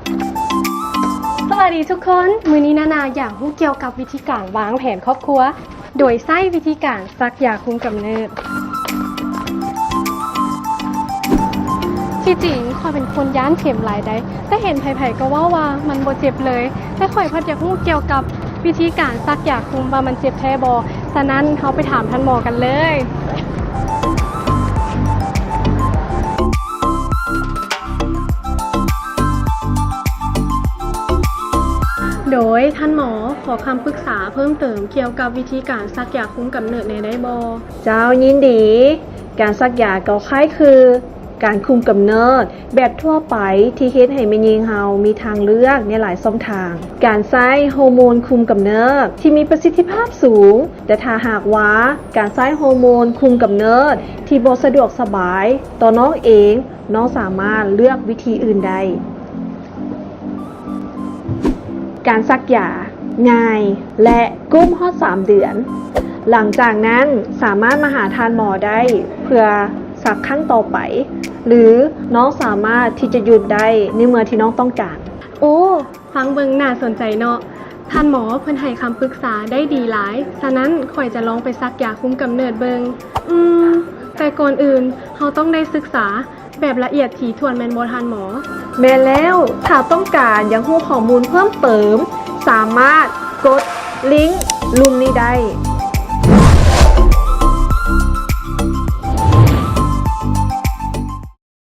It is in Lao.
ສະຫວັດດີທຸກຄົນ, ມື້ນີ້ນານາຢາກຮູ້ກ່ຽວກັບວິທີການວາງແຜນຄອບຄົວ ໂດຍໃຊ້ວິທີການສັກຢາຄຸມກຳເນີດ. ທີ່ຈິງຂ້ອຍເປັນຄົນຢ້ານເຂັມຫຼາຍໃດ໋, ແຕ່ເຫັນໃຜໆກໍເວົ້າວ່າມັນບໍ່ເຈັບເລີຍ, ແຕ່ຂ້ອຍພັດຢາກຮູ້ກ່ຽວກັບວິທີການສັກຢາຄຸມວ່າມັນເຈັບແທ້ບໍ່. ສະນັ້ນເຮົາໄປຖາມທ່ານໝໍກັນເລີຍ. ໂດຍທ່ານໝໍ ຂໍຄຳປຶກສາເພີ່ມເຕີມກ່ຽວກັບວິທີການສັກຢາຄຸມກຳເນີດແດ່ໄດ້ບໍ່? ເຈົ້າ ຍິນດີ. ການສັກຢາກໍຄ້າຍຄືການຄຸມກຳເນີດແບບທົ່ວໄປ ທີ່ເຮັດໃຫ້ແມ່ຍິງເຮົາມີທາງເລືອກໃນຫຼາຍຊ່ອງທາງ. ການໃຊ້ໂຮໂມນຄຸມກຳເນີດທີ່ມີປະສິດທິພາບສູງ, ແຕ່ຖ້າຫາກວ່າການໃຊ້ໂຮໂມນຄຸມກຳເນີດທີ່ບໍ່ສະດວກສະບາຍຕໍ່ນ້ອງເອງ, ນ້ອງສາມາດເລືອກວິທີອື່ນໄດ້. ການສັກຢາງ່າຍ ແລະ ກຸ້ມຮອດສາມເດືອນ. ຫຼັງຈາກນັ້ນສາມາດມາຫາທ່ານໝໍໄດ້ເພື່ອສັກຄັ້ງຕໍ່ໄປ ຫຼື ນ້ອງສາມາດທີ່ຈະຢຸດໄດ້ໃນເມື່ອທີ່ນ້ອງຕ້ອງການ. ໂອ້ ຟັງເບິ່ງໜ້າສົນໃຈເນາະ. ທ່ານໝໍເພິ່ນໃຫ້ຄຳປຶກສາໄດ້ດີຫຼາຍ, ສະນັ້ນຂ້ອຍຈະລອງໄປສັກຢາຄຸມກຳເນີດເບິ່ງ. ອືມ, ແຕ່ກ່ອນອື່ນເຮົາຕ້ອງໄດ້ສຶກສາ ແບບລະອຽດຖີ່ຖ້ວນແມ່ນບໍ່ທ່ານໝໍ? ແມ່ນແລ້ວ, ຖ້າຕ້ອງການຢາກຮູ້ຂໍ້ມູນເພີ່ມເຕີມ, ສາມາດກົດລິ້ງລຸ່ມນີ້ໄດ້.